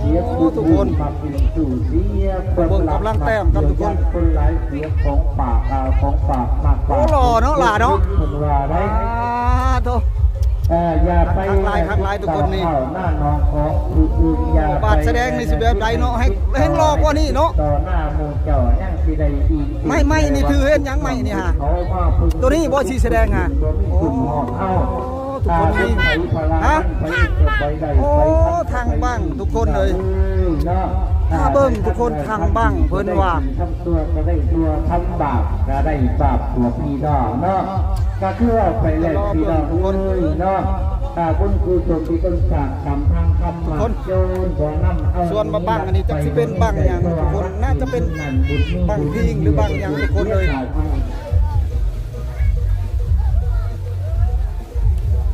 ໂອ້ ທຸກຄົນ ເບິ່ງກຳລັງແຕ້ມກັນທຸກຄົນ. ໂອ້ ຫຼໍ່ເນາະຫຼ້າເນາະ ເພິ່ນວ່າໄດ້ ໂທ້ ຄັກຫຼາຍ ຄັກຫຼາຍທຸກຄົນນີ້. ໂອ້ ບາດສະແດງນີ້ຊິແບບໃດເນາະ ແຮ່ງຫຼໍ່ກວ່ານີ້ເນາະ. ໄມ້ ໄມ້ນີ້ຖືເຮັດຫຍັງ ໄມ້ນີ້ຫາ ໂຕນີ້ບໍ່ຊິສະແດງຫາ. ໂອ້ ທຸກຄົນນີ້ ຮະ ໂອ້ ທາງບັ້ງທຸກຄົນເອີຍ ມາເບິ່ງທຸກຄົນ ທາງບັ້ງເພິ່ນວ່າ ທຳຊົ່ວກໍໄດ້ຊົ່ວ ທຳບາບກໍໄດ້ບາບ ພວກພີ່ນ້ອງເນາະ ກໍຄືເວົ້າໄປແລ້ວພີ່ນ້ອງເອີຍເນາະ ບຸນກຸສົນທີ່ເພິ່ນສ້າງກຳພັງຄຳມາໂຈນບໍ່ນຳເອົາ ສ່ວນວ່າບັ້ງອັນນີ້ຈັກຊິເປັນບັ້ງຫຍັງທຸກຄົນ ໜ້າຈະເປັນບັ້ງພິງ ຫຼື ບັ້ງຫຍັງທຸກຄົນເອີຍ.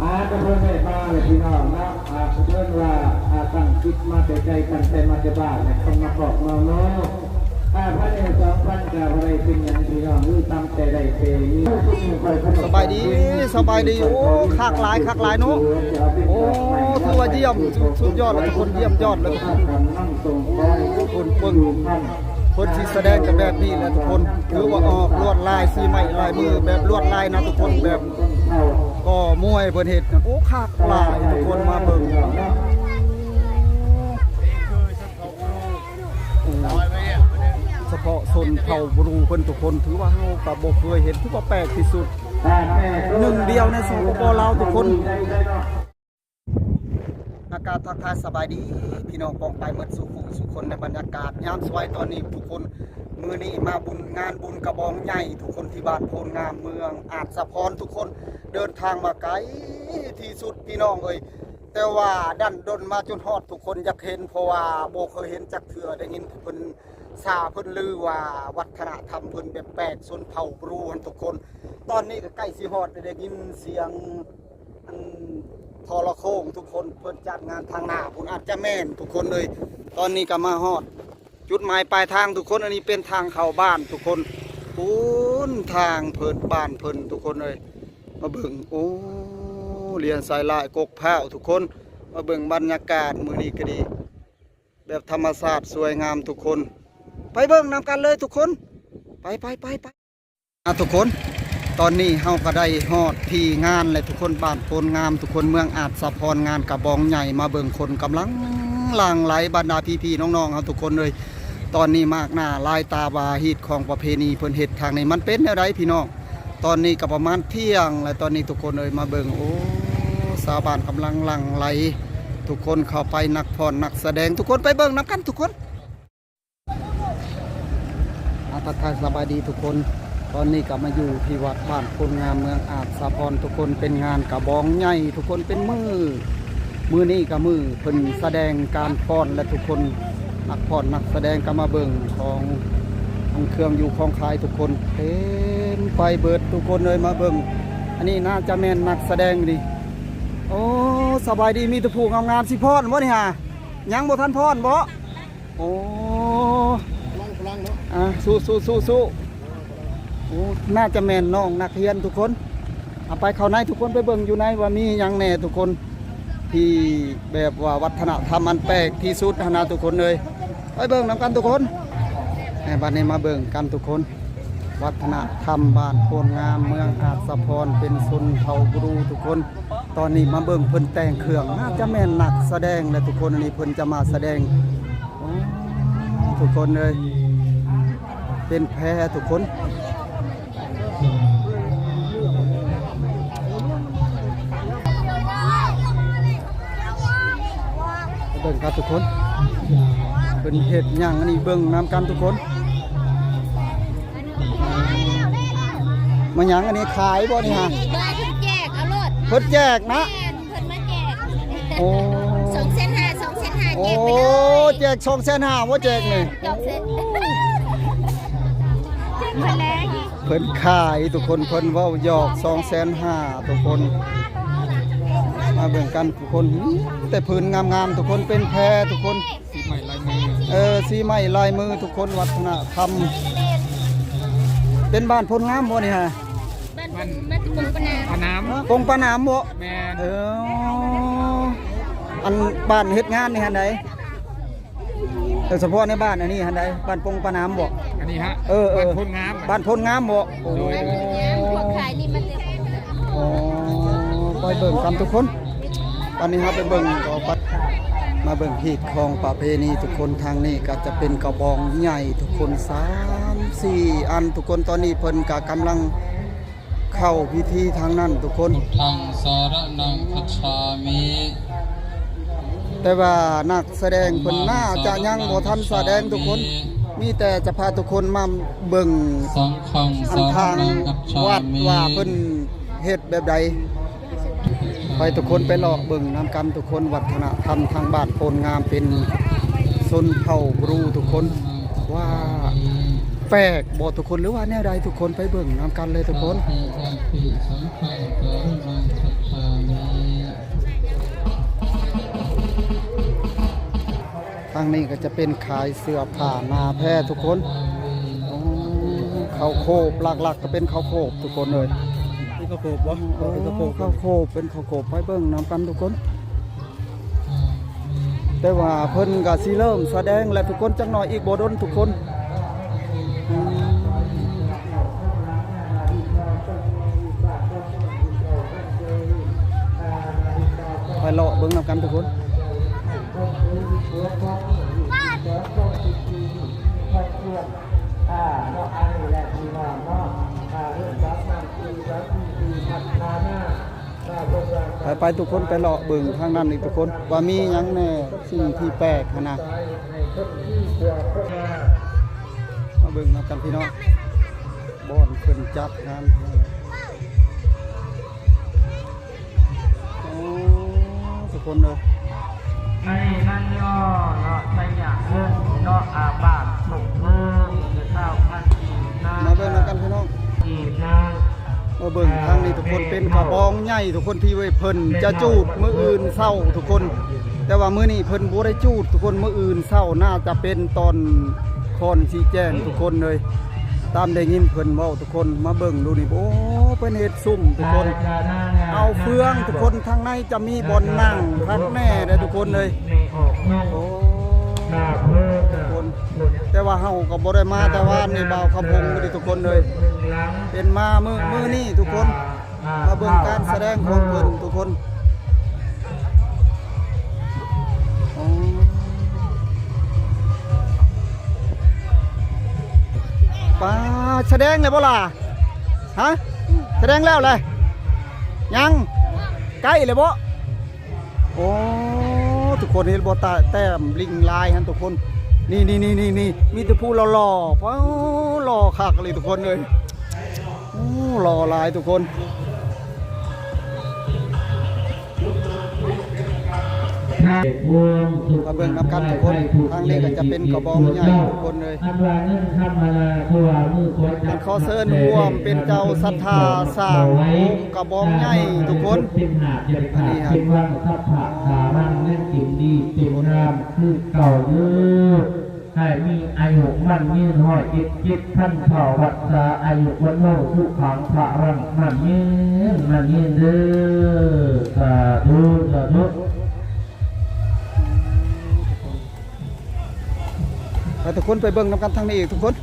ອ່າ ກະເພິ່ນໄດ້ມາແລ້ວພີ່ນ້ອງເນາະ ອ່າ ເພິ່ນວ່າ ອ່າ ຕັ້ງຈິດມາແຕ່ໄກ ຕັ້ງໃຈມາແຕ່ບ້ານ ແລະ ຕ້ອງມາຄອກມາໂມ ອ່າ ພັນເອັດ ສອງພັນ ກະບໍ່ໄດ້ເປັນຫຍັງພີ່ນ້ອງເອີຍ ຕັ້ງແຕ່ໄດ້ເປມີ. ສະບາຍດີ ສະບາຍດີ. ໂອ້ ຄັກຫຼາຍ ຄັກຫຼາຍເນາະ. ໂອ້ ຖືວ່າຢ້ຽມ ສຸດຍອດເລີຍທຸກຄົນ ຢ້ຽມຍອດເລີຍທຸກຄົນ. ເບິ່ງ ເພິ່ນຊິສະແດງກັນແບບນີ້ແຫຼະທຸກຄົນ ຖືວ່າອອກລວດລາຍ ສີໄມ້ລາຍມືແບບລວດລາຍນະທຸກຄົນ ແບບກໍມວຍເພິ່ນເຮັດ ໂອ້ ຄັກຫຼາຍທຸກຄົນ ມາເບິ່ງ ສະເພາະຊົນເຜົ່າບຣູເພິ່ນທຸກຄົນ ຖືວ່າເຮົາກໍບໍ່ເຄີຍເຫັນ ຖືວ່າແປກທີ່ສຸດ ໜຶ່ງດຽວໃນ ສປປ ລາວ ທຸກຄົນ. ອາກາດທັກທາຍສະບາຍດີພີ່ນ້ອງປ້ອງປາຍໝົດສູ່ຜູ້ສູ່ຄົນ ໃນບັນຍາກາດຍາມສວາຍຕອນນີ້ທຸກຄົນ. ມື້ນີ້ມາບຸນ ງານບຸນກະບອງໃຫຍ່ທຸກຄົນ ທີ່ບ້ານໂພນງາມ ເມືອງອາດສະພອນທຸກຄົນ. ເດີນທາງມາໄກທີ່ສຸດພີ່ນ້ອງເອີຍ ແຕ່ວ່າດັນດົນມາຈົນຮອດທຸກຄົນຢາກເຫັນ ເພາະວ່າບໍ່ເຄີຍເຫັນຈັກເທື່ອ ໄດ້ຍິນແຕ່ເພິ່ນ ຊາເພິ່ນລືວ່າວັດທະນະທຳເພິ່ນແບບແປກ ຊົນເຜົ່າບຣູຫັ້ນທຸກຄົນ. ຕອນນີ້ກໍໃກ້ຊິຮອດ ໄດ້ຍິນສຽງ ອັນ ທໍລະໂຄ່ງທຸກຄົນ ເພິ່ນຈັດງານທາງໜ້າພຸ້ນ ອາດຈະແມ່ນທຸກຄົນເອີຍ. ຕອນນີ້ກໍມາຮອດຈຸດໝາຍປາຍທາງທຸກຄົນ ອັນນີ້ເປັນທາງເຂົ້າບ້ານທຸກຄົນ ພຸ້ນທາງເພິ່ນ ບ້ານເພິ່ນທຸກຄົນເອີຍ. ມາເບິ່ງ ໂອ້ ລຽນສາຍລາຍກົກພ້າວທຸກຄົນ ມາເບິ່ງບັນຍາກາດມື້ນີ້ກໍດີ ແບບທຳມະຊາດສວຍງາມທຸກຄົນ. ໄປເບິ່ງນຳກັນເລີຍທຸກຄົນ ໄປ ໄປ ໄປ ໄປ. ອ່າ ທຸກຄົນ ຕອນນີ້ເຮົາກໍໄດ້ຮອດທີ່ງານແລ້ວທຸກຄົນ ບ້ານໂພນງາມທຸກຄົນ ເມືອງອາດສະພອນ ງານກະບອງໃຫຍ່. ມາເບິ່ງຄົນກຳລັງຫຼັ່ງໄຫຼ ບັນດາພີ່ໆນ້ອງໆເຮົາທຸກຄົນເອີຍ. ຕອນນີ້ມາກໜ້າຫຼາຍຕາວ່າຮີດຄອງປະເພນີເພິ່ນເຮັດທາງນີ້ມັນເປັນແນວໃດພີ່ນ້ອງ. ຕອນນີ້ກໍປະມານທ່ຽງແລ້ວຕອນນີ້ທຸກຄົນເອີຍ ມາເບິ່ງ ໂອ້ ຊາວບ້ານກຳລັງຫຼັ່ງໄຫຼທຸກຄົນເຂົ້າໄປ ນັກຟ້ອນນັກສະແດງ ທຸກຄົນໄປເບິ່ງນຳກັນທຸກຄົນ. ອາ ທັກທາຍສະບາຍດີທຸກຄົນ ຕອນນີ້ກໍມາຢູ່ທີ່ວັດບ້ານໂພນງາມ ເມືອງອາດສະພອນທຸກຄົນ ເປັນງານກະບອງໃຫຍ່ທຸກຄົນ ເປັນມື້ ມື້ນີ້ກໍມື້ເພິ່ນສະແດງການຟ້ອນ ແລະ ທຸກຄົນ ນັກຟ້ອນນັກສະແດງກໍມາເບິ່ງຂອງ ອັນເຄື່ອງຢູ່ຂອງຂາຍທຸກຄົນ ເຕັມໄປເບິດທຸກຄົນເອີຍ ມາເບິ່ງ. ອັນນີ້ໜ້າຈະແມ່ນນັກສະແດງນີ້. ໂອ້ ສະບາຍດີ ມີແຕ່ຜູ້ງາມໆ ຊິຟ້ອນບໍ່ນີ້ຫາ ຍັງບໍ່ທັນຟ້ອນບໍ່? ໂອ້ ອ່າ ສູ້ໆໆໆ. ໂອ້ ໜ້າຈະແມ່ນນ້ອງນັກຮຽນທຸກຄົນ. ເອົາໄປເຂົ້າໃນທຸກຄົນ ໄປເບິ່ງຢູ່ໃນວ່າມີຫຍັງແດ່ທຸກຄົນ ທີ່ແບບວ່າວັດທະນະທຳອັນແປກທີ່ສຸດຫັ້ນນະທຸກຄົນເອີຍ. ໄປເບິ່ງນຳກັນທຸກຄົນ. ໃຫ້ບັດນີ້ມາເບິ່ງກັນທຸກຄົນ ວັດທະນະທຳບ້ານໂພນງາມ ເມືອງອາດສະພອນ ເປັນຊົນເຜົ່າບຣູທຸກຄົນ. ຕອນນີ້ມາເບິ່ງເພິ່ນແຕ່ງເຄື່ອງ ໜ້າຈະແມ່ນນັກສະແດງແຫຼະທຸກຄົນ ອັນນີ້ເພິ່ນຈະມາສະແດງ ໂອ້ ທຸກຄົນເອີຍ ເປັນແພທຸກຄົນ. ເບິ່ງກັນທຸກຄົນ ເພິ່ນເຮັດຫຍັງ ອັນນີ້ເບິ່ງນຳກັນທຸກຄົນ. ມາຫຍັງອັນນີ້ ຂາຍບໍ່ນີ້ຫະ? ບໍ່ ເພິ່ນແຈກເອົາໂລດ ເພິ່ນແຈກນະ ແມ່ນ ເພິ່ນມາແຈກ. ໂອ້ ສອງແສນຫ້າ ສອງແສນຫ້າ ໂອ້ ແຈກໄປເລີຍ ແຈກສອງແສນຫ້າບໍ່ແຈກນີ້ ສອງແສນ ເພິ່ນຂາຍທຸກຄົນ ເພິ່ນເວົ້າຫຍອກ ສອງແສນຫ້າທຸກຄົນ. ມາເບິ່ງກັນທຸກຄົນ ມີແຕ່ຜືນງາມໆ ທຸກຄົນ ເປັນແພທຸກຄົນ. ສີໄມ້ລາຍມື ເອີ ສີໄມ້ລາຍມືທຸກຄົນ ວັດທະນະທຳ ເປັນບ້ານໂພນງາມບໍ່ນີ້ຫະ? ບ້ານ ບ້ານ ບ້ານກົງປາໜາມ ປາໜາມ ກົງປາໜາມບໍ່? ແມ່ນ ເອີ ອັນບ້ານເຮັດງານນີ້ຫັ້ນໃດ? ໂດຍສະເພາະໃນບ້ານອັນນີ້ຫັ້ນໃດ ບ້ານປົງປານາມບໍ? ອັນນີ້ຮະ ເອີໆ ບ້ານໂພນງາມ ບ້ານໂພນງາມບໍ? ໂດຍ ໂອ້ ພວກຂາຍນີ້ມັນເລີຍ ອໍ ໄປເບິ່ງກັນທຸກຄົນ. ຕອນນີ້ເຮົາໄປເບິ່ງຕໍ່ໄປ ມາເບິ່ງຮີດຄອງປະເພນີທຸກຄົນ. ທາງນີ້ກໍຈະເປັນກະບອງໃຫຍ່ທຸກຄົນ ສາມສີ່ອັນທຸກຄົນ. ຕອນນີ້ເພິ່ນກໍກຳລັງເຂົ້າພິທີທາງນັ້ນທຸກຄົນ. ພຸດທັງສະຣະນັງຄັດສາມິ ແຕ່ວ່ານັກສະແດງເພິ່ນໜ້າຈະຍັງບໍ່ທັນສະແດງທຸກຄົນ. ມີແຕ່ຈະພາທຸກຄົນມາເບິ່ງ ສັງຄັງສະຣະນັງຄັດສາມິ ອັນທາງວັດວ່າເພິ່ນເຮັດແບບໃດ. ໃຫ້ທຸກຄົນໄປເລາະເບິ່ງນຳກັນທຸກຄົນ. ວັດທະນະທຳທາງບ້ານໂພນງາມເປັນຊົນເຜົ່າບຣູທຸກຄົນ. ວ່າແປກບໍ່ທຸກຄົນ ຫຼືວ່າແນວໃດທຸກຄົນ? ໄປເບິ່ງນຳກັນເລີຍທຸກຄົນ. ທາງນີ້ກໍຈະເປັນຂາຍເສື້ອຜ້າໜ້າແພທຸກຄົນ. ໂອ້ ເຂົ້າໂຄບ ຫຼັກໆກໍເປັນເຂົ້າໂຄບທຸກຄົນເອີຍ. ເປັນເຂົ້າໂຄບບໍ່? ເອີ ເປັນເຂົ້າໂຄບ ເຂົ້າໂຄບ ເປັນເຂົ້າໂຄບ. ໄປເບິ່ງນຳກັນທຸກຄົນ. ແຕ່ວ່າເພິ່ນກໍຊິເລີ່ມສະແດງແລ້ວທຸກຄົນ ຈັກໜ້ອຍອີກບໍ່ດົນທຸກຄົນ. ໄປເລາະເບິ່ງນຳກັນທຸກຄົນ. ອ່າ ເນາະ ອັນນີ້ແຫຼະພີ່ນ້ອງເນາະ ອ່າ ເລື່ອງສາມພັນປີ ສາມພັນປີ ພັດທະນາ ອ່າ ເພິ່ນວ່າ ໄປໆ ທຸກຄົນ ໄປເລາະເບິ່ງທາງນັ້ນອີກທຸກຄົນ ວ່າມີຫຍັງແດ່ ສິ່ງທີ່ແປກຫັ້ນນະ ໃຫ້ຄົນທີ່ກວ່າຄົນ ມາເບິ່ງນຳກັນພີ່ນ້ອງ ບ່ອນເພິ່ນຈັດງານ. ໂອ້ ທຸກຄົນເອີຍ ອັນນີ້ມັນຍໍເນາະ ໄຊຍະວົງເນາະ ອາ ບ້ານສົງເພີງ ຊາວພັນກີບນາ ມາເບິ່ງນຳກັນພີ່ນ້ອງ ກີບນາ ມາເບິ່ງທາງນີ້ທຸກຄົນ ເປັນກະບອງໃຫຍ່ທຸກຄົນ ທີ່ໄວ້ເພິ່ນຈະຈູດມື້ອື່ນເຊົ້າທຸກຄົນ ແຕ່ວ່າມື້ນີ້ເພິ່ນບໍ່ໄດ້ຈູດທຸກຄົນ ມື້ອື່ນເຊົ້າໜ້າຈະເປັນຕອນ ຄອນຊີ້ແຈງທຸກຄົນເອີຍ ຕາມໄດ້ຍິນເພິ່ນເວົ້າທຸກຄົນ ມາເບິ່ງດູນີ້ ໂອ້ ເພິ່ນເຮັດຊຸມທຸກຄົນ ເອົາເຟືອງທຸກຄົນ ທາງໃນຈະມີບ່ອນນັ່ງຄັກແນ່ເດ້ທຸກຄົນເອີຍ ໂອ້ ທຸກຄົນ ແຕ່ວ່າເຮົາກໍບໍ່ໄດ້ມາແຕ່ວານນີ້ ບ່າວຄຳພົງນີ້ທຸກຄົນເອີຍ ເປັນມາມື້ ມື້ນີ້ທຸກຄົນ. ມາເບິ່ງການສະແດງຂອງເພິ່ນທຸກຄົນ ໂອ້ ປ້າ ສະແດງແລ້ວບໍ່ລະ? ຮະ? ສະແດງແລ້ວແຫຼະ? ຍັງ? ໃກ້ແລ້ວບໍ່? ໂອ້ ທຸກຄົນເຫັນບໍ່ ຕາ ແຕ້ມລິງລາຍຫັ້ນທຸກຄົນ ນີ້ໆ ມີແຕ່ຜູ້ຫຼໍ່ໆ ປ້າ ຫຼໍ່ຄັກອີ່ຫຼີທຸກຄົນເອີຍ ໂອ້ ຫຼໍ່ຫຼາຍທຸກຄົນ ມາເບິ່ງນຳກັນທຸກຄົນ ທາງນີ້ກໍຈະເປັນກະບອງໃຫຍ່ທຸກຄົນເອີຍ ອັນວ່າເງິນທຳມະດາ ຄືວ່າມືຂວາຈັບ ຂໍເຊີນຮ່ວມເປັນເຈົ້າສັດທາສ້າງໂຮງກະບອງໃຫຍ່ທຸກຄົນ ເປັນຫາດ ຢ່າໄປຂາດ ເປັນວັງສັບພະ ຂ້າມັນຍັງກິນດີ ເປັນງາມຄືເກົ່າເດີ້ ໃຫ້ມີອາຍຸໝັ້ນຍືນ ຮ້ອຍເອັດ ເຈັດພັນເທົ່າ ວັດສາ ອາຍຸວັນໂນ ສຸຂັງ ພະລັງ ໝັ້ນຍືນ ໝັ້ນຍືນເດີ້ ສາທຸ ສາທຸ. ໄປທຸກຄົນ ໄປເບິ່ງນຳກັນທາງນີ້ອີກທຸກຄົນ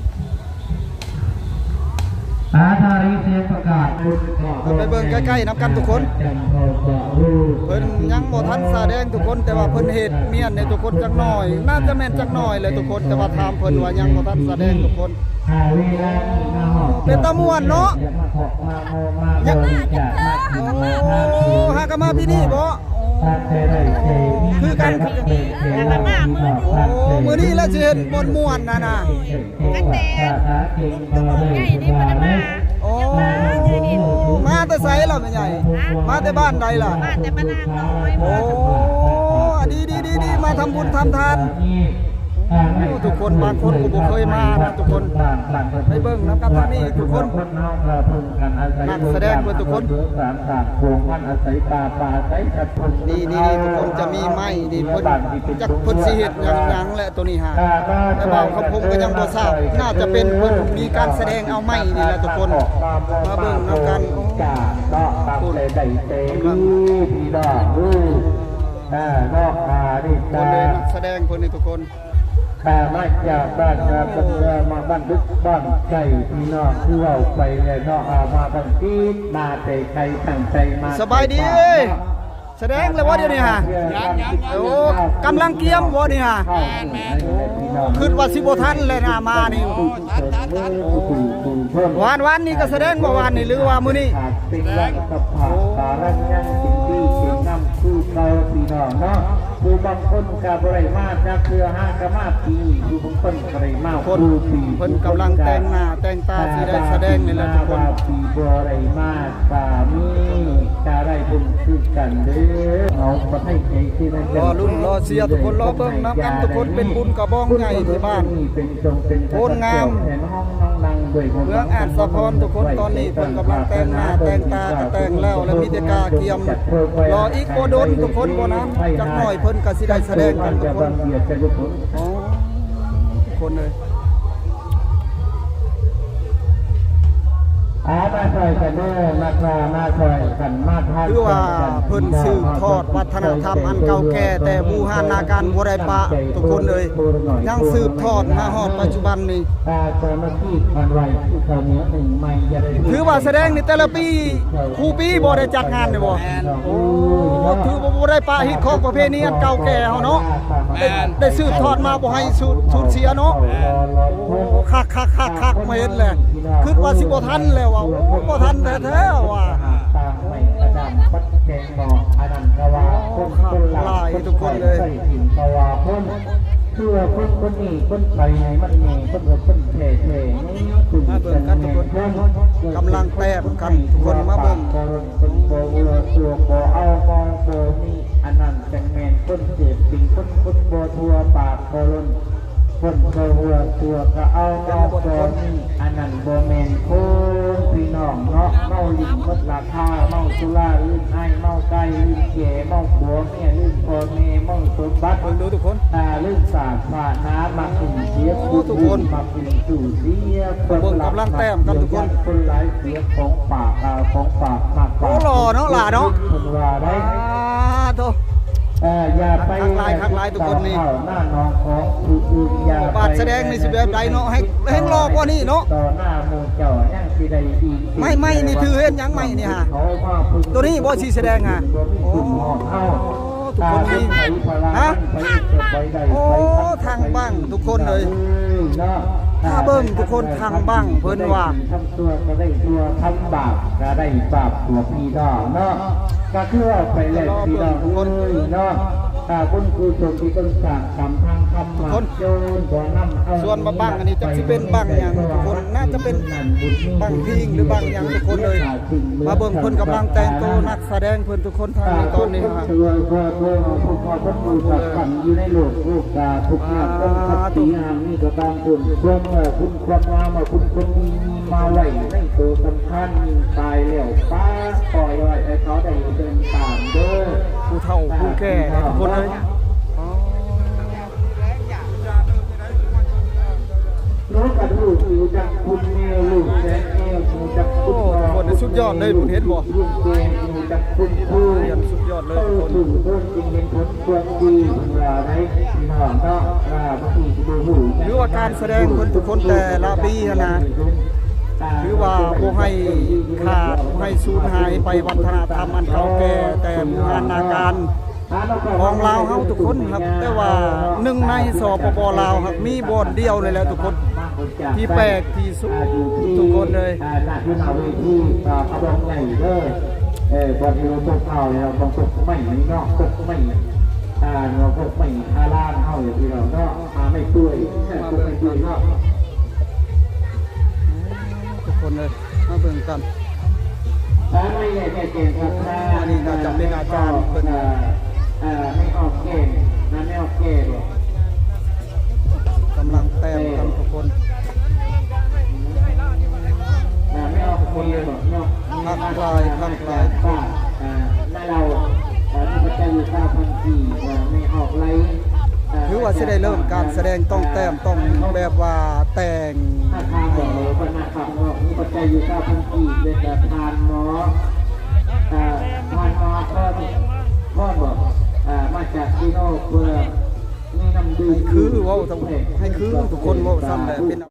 ອາ ທາງນີ້ສຽງປະກາດ ໄປເບິ່ງໃກ້ໆນຳກັນທຸກຄົນ ເພິ່ນຍັງບໍ່ທັນສະແດງທຸກຄົນ ແຕ່ວ່າເພິ່ນເຮັດມ້ຽນໃຫ້ທຸກຄົນຈັກໜ້ອຍ ໜ້າຈະແມ່ນຈັກໜ້ອຍແຫຼະທຸກຄົນ ແຕ່ວ່າຖາມເພິ່ນວ່າຍັງບໍ່ທັນສະແດງທຸກຄົນ ເປັນຕາມ່ວນເນາະ ໂອ້ ຫາກະມາປີນີ້ບໍ? ຄືກັນ ໂອ້ ມື້ນີ້ລະຊິເຫັນມ່ວນໆນັ້ນນະ ໂອ້ ໂອ້ ມາແຕ່ໃສລະແມ່ໃຫຍ່? ມາແຕ່ບ້ານໃດລະ? ມາແຕ່ບ້ານນາງນ້ອຍ ໂອ້ ດີໆໆ ມາທຳບຸນທຳທານ ໂອ້ ທຸກຄົນ ບາງຄົນກໍບໍ່ເຄີຍມານະທຸກຄົນ ໄປເບິ່ງນຳກັນທາງນີ້ທຸກຄົນ ນັກສະແດງເພິ່ນທຸກຄົນ ນີ້ໆໆ ທຸກຄົນ ຈະມີໄມ້ນີ້ ເພິ່ນຈັກເພິ່ນຊິເຮັດຫຍັງໆ ແຫຼະ ໂຕນີ້ຫາ ແຕ່ບ່າວຄຳພົງກໍຍັງບໍ່ຊາບ ໜ້າຈະເປັນເພິ່ນມີການສະແດງເອົາໄມ້ນີ້ແຫຼະທຸກຄົນ ມາເບິ່ງນຳກັນ ໂອ້ ພຸ້ນ ກຳລັງ ເນາະ ອ່າ ນີ້ ຄົນເລີຍ ກາ ນັກສະແດງເພິ່ນນີ້ທຸກຄົນ ມາຈາກບ້ານນາເບິ່ງເມືອງ ມາບ້ານດຶກບ້ານໄກ່ ພີ່ນ້ອງ ຄືເວົ້າໄປແລ້ວເນາະ ອາ ມາຕັ້ງຕິດ ມາແຕ່ໄກຕັ້ງໃຈມາ ສະບາຍດີ ສະແດງແລ້ວບໍ່ດຽວນີ້ຫາ? ຍັງໆໆ ໂອ້ ກຳລັງກຽມບໍ່ນີ້ຫາ? ແມ່ນໆ ໂອ້ ຄິດວ່າຊິບໍ່ທັນແລ້ວນະ ມານີ້ ໂອ້ ທັນໆໆ ໂອ້ ວານ ວານນີ້ກໍສະແດງບໍ່ ວານນີ້ ຫຼືວ່າມື້ນີ້? ສະແດງ ໂອ້ ຍັງເປັນພີ່ເປັນນ້ອງຄືເກົ່າ ພີ່ນ້ອງເນາະ ຜູ້ບາງຄົນກໍບໍ່ໄດ້ມາຈັກເທື່ອ ຫາກໍມາປີນີ້ ຜູ້ບາງຄົນກໍໄດ້ມາ ຄົນ ເພິ່ນກຳລັງແຕ່ງໜ້າແຕ່ງຕາ ຊິໄດ້ສະແດງນີ້ແຫຼະທຸກຄົນ ວ່າປີບໍ່ໄດ້ມາ ກະມີ ກະໄດ້ບຸນຄືກັນເດີ ເອົາປະເທດໃຫຍ່ທີ່ນັ້ນ ລໍລຸ້ນລໍເຊຍທຸກຄົນ ລໍເບິ່ງນຳກັນທຸກຄົນ ເປັນບຸນກະບອງໃຫຍ່ທີ່ບ້ານໂພນງາມ ເມືອງອາດສະພອນທຸກຄົນ ຕອນນີ້ເພິ່ນກຳລັງແຕ່ງໜ້າແຕ່ງຕາ ກະແຕ່ງແລ້ວ ແລະມີແຕ່ກະກຽມ ລໍອີກບໍ່ດົນທຸກຄົນ ບໍ່ນານຈັກໜ້ອຍເພິ່ນກະຊິໄດ້ສະແດງກັນທຸກຄົນ ໂອ້ ທຸກຄົນເອີຍ. ອາ ມາຊ່ອຍກັນເດີ ມາ ມາຊ່ອຍກັນ ມາທານ ຄືວ່າເພິ່ນສືບທອດວັດທະນະທຳອັນເກົ່າແກ່ ແຕ່ບູຮານາການບໍ່ໄດ້ປະ ທຸກຄົນເອີຍ ຍັງສືບທອດມາຮອດປັດຈຸບັນນີ້ ອາ ສາມັກຄີກັນໄວ້ ເຂົ້າໜຽວໜຶ່ງໄມ້ ຢ່າໄດ້ ຖືວ່າສະແດງໃນແຕ່ລະປີ ຄູ່ປີບໍ່ໄດ້ຈັດງານນີ້ບໍ່? ແມ່ນ ໂອ້ ຖືວ່າບໍ່ໄດ້ປະຮີດຄອງປະເພນີອັນເກົ່າແກ່ເຮົາເນາະ ໄດ້ ໄດ້ສືບທອດມາ ບໍ່ໃຫ້ສູນ ສູນເສຍເນາະ ໂອ້ ຄັກໆໆໆ ມາເຫັນແລ້ວ ຄິດວ່າຊິບໍ່ທັນແລ້ວວ່າ ໂອ້ ບໍ່ທັນແທ້ໆວ່າ ຕາງໄມ້ກະດານປັດແກງໝໍ້ ອັນນັ້ນກະວ່າຄົນ ຄົນລາວ ຄົນໄທ ໃສ່ຖິ້ມກະວ່າຄົນ ຄືວ່າຄົນຄົນນີ້ຄົນໄທໃຫຍ່ມັນແນ່ ຄົນຄົນແທ້ໆ ມາເບິ່ງກັນທຸກຄົນ ກຳລັງແຕ້ມກັນທຸກຄົນ ມາເບິ່ງ ຄົນບໍ່ເອົາບໍ່ເອົາມອງບໍ່ມີ ອັນນັ້ນຈັ່ງແມ່ນຄົນເກີດເປັນຄົນ ຄົນບໍ່ທົ່ວປາກບໍ່ລົ້ນ ຄົນບໍ່ຮົ່ວຕົວກະເອົາມອງບໍ່ມີ ອັນນັ້ນບໍ່ແມ່ນຄົນ ພີ່ນ້ອງເນາະ ເມົາຫຼິ້ນໝົດລາຄາ ເມົາສຸລາ ລືມອ້າຍ ເມົາກາຍ ລືມແຈ ເມົາຜົວເມຍ ລືມພໍ່ແມ່ ເມົາສົມບັດ ເບິ່ງດູທຸກຄົນ ອ່າ ລືມສາດ ສາດໜາ ມັກຫຼິ້ນເສຍ ໂອ້ ທຸກຄົນ ມັກຫຼິ້ນສູ້ເສຍ ເບິ່ງກຳລັງແຕ້ມກັນທຸກຄົນ ຄົນຫຼາຍເສຍຂອງຝາກ ອ່າ ຂອງຝາກ ມາກ ໂອ້ ຫຼໍ່ເນາະ ຫຼໍ່ເນາະ ເພິ່ນວ່າໄດ້ ອ່າ ໂທ້ ເອີ ຢ່າໄປ ຄັກຫຼາຍ ຄັກຫຼາຍທຸກຄົນນີ້ ເຂົ້າໜ້າໜອງຂອງຜູ້ອື່ນ ຢ່າໄປ ບາດສະແດງນີ້ຊິແບບໃດເນາະ ແຮງ ແຮງຫຼໍ່ກວ່ານີ້ເນາະ ຕໍ່ໜ້າໝູ່ເຈົ້າຍັງຊິໄດ້ອີກ ໄມ້ ໄມ້ນີ້ຖືເຮັດຫຍັງ ໄມ້ນີ້ຫາ? ໂຕນີ້ບໍ່ຊິສະແດງຫາ? ໂອ້ ທຸກຄົນນີ້ ຮະ? ໂອ້ ທາງບັ້ງທຸກຄົນເອີຍ ຖ້າເບິ່ງທຸກຄົນ ທາງບັ້ງເພິ່ນວ່າ ທຳຊົ່ວກະໄດ້ຊົ່ວ ທຳບາບກະໄດ້ບາບ ພວກພີ່ນ້ອງເນາະ ກະຄືເວົ້າໄປແລ້ວພີ່ນ້ອງເອີຍເນາະ ບຸນກຸສົນທີ່ເພິ່ນສ້າງກຳທາງທຳມະ ໂຈນບໍ່ນຳເອົາ ສ່ວນວ່າບັ້ງອັນນີ້ຈັກຊິເປັນບັ້ງຫຍັງທຸກຄົນ ໜ້າຈະເປັນບັ້ງພິງ ຫຼືບັ້ງຫຍັງທຸກຄົນເອີຍ ມາເບິ່ງເພິ່ນກຳລັງແຕ່ງໂຕ ນັກສະແດງເພິ່ນທຸກຄົນ ທາງໃນຕອນນີ້ ອ່າ ທຸກຄົນເອີຍ ພວກເຮົາເພິ່ນຮູ້ຈັກກັນຢູ່ໃນໂລກ ໂລກາ ທຸກຍາມຄົນຂັບຂີ່ຫາງນີ້ກໍຕາມ ເພິ່ນຄວາມ ເອີ ຄຸນຄວາມງາມ ເອົາຄຸນຄວາມດີມີມາໄວ້ໃນໂຕສຳຄັນ ຍິ່ງຕາຍແລ້ວ ປ້າ ປ່ອຍໄວ້ໃຫ້ເຂົາໄດ້ເດີນຕາມເດີ ຜູ້ເຖົ້າຜູ້ແກ່ທຸກຄົນເອີຍ ອໍ ລູກກະລູກຮູ້ຈັກຄຸນແມ່ ລູກແສນແກ້ວຮູ້ຈັກຄຸນພໍ່ ໂອ້ ທຸກຄົນ ສຸດຍອດເລີຍ ເຫັນບໍ່? ລຸງແກ່ຮູ້ຈັກຄຸນຜູ້ ສຸດຍອດເລີຍທຸກຄົນ ເອີ ຜູ້ຄົນຈຶ່ງເຫັນຜົນຄວາມດີ ເພິ່ນວ່າໄດ໋ ພີ່ນ້ອງເນາະ ວ່າບາງທີຊິບໍ່ຮູ້ ຖືວ່າການສະແດງເພິ່ນທຸກຄົນແຕ່ລະປີຫັ້ນນະ ຖືວ່າບໍ່ໃຫ້ຂາດ ບໍ່ໃຫ້ສູນຫາຍໄປ ວັດທະນະທຳອັນເກົ່າແກ່ແຕ່ບູຮານນາການ ຂອງລາວເຮົາທຸກຄົນ ຮັກແຕ່ວ່າໜຶ່ງໃນ ສປປ ລາວ ຮັກມີບ່ອນດຽວນີ້ແຫຼະທຸກຄົນ ທີ່ແປກທີ່ສຸດທຸກຄົນເລີຍ ອ່າ ໜ້າທີ່ໜ້າເວທີ ອ່າ ກະບອງໃຫຍ່ເດີ ເອີ ບ່ອນທີ່ເຮົາຕົກເອົາແລ້ວ ບ່ອນຕົກໄມ້ເນາະ ຕົກໄມ້ ອ່າ ເນາະ ຕົກໄມ້ອາລາມເຮົາຢູ່ທີ່ເຮົາເນາະ ອ່າ ໄມ້ເປື່ອຍ ຕົກໄມ້ເປື່ອຍເນາະ ທຸກຄົນເລີຍ ມາເບິ່ງກັນ ອັນນີ້ໜ້າຈະເປັນອາຈານເພິ່ນ ແມ່ອອກແກ່ນະ ແມ່ອອກແກ່ນ ກຳລັງແຕ້ມກັນທຸກຄົນ ແມ່ອອກແກ່ນເນາະ ຄັກຫຼາຍ ຄັກຫຼາຍ ນາເລົ່າ ມີປັດໄຈຢູ່ຊາວພັນກີບ ແມ່ອອກໄລ ຖືວ່າຊິໄດ້ເລີ່ມການສະແດງ ຕ້ອງແຕ້ມ ຕ້ອງແບບວ່າແຕ່ງ ຄ່າບອກເລີຍ ເພິ່ນມາຂັບເນາະ ມີປັດໄຈຢູ່ຊາວພັນກີບ ແລ້ວກະຜ່ານໝໍ ອ່າ ຜ່ານໝໍ ພອນ ພອນບໍ ອ່າ ມາຈາກຊີໂນເພື່ອ ໃຫ້ຄືເວົ້າ ໃຫ້ຄືທຸກຄົນເວົ້າຊັ້ນແຫຼະ ເປັນ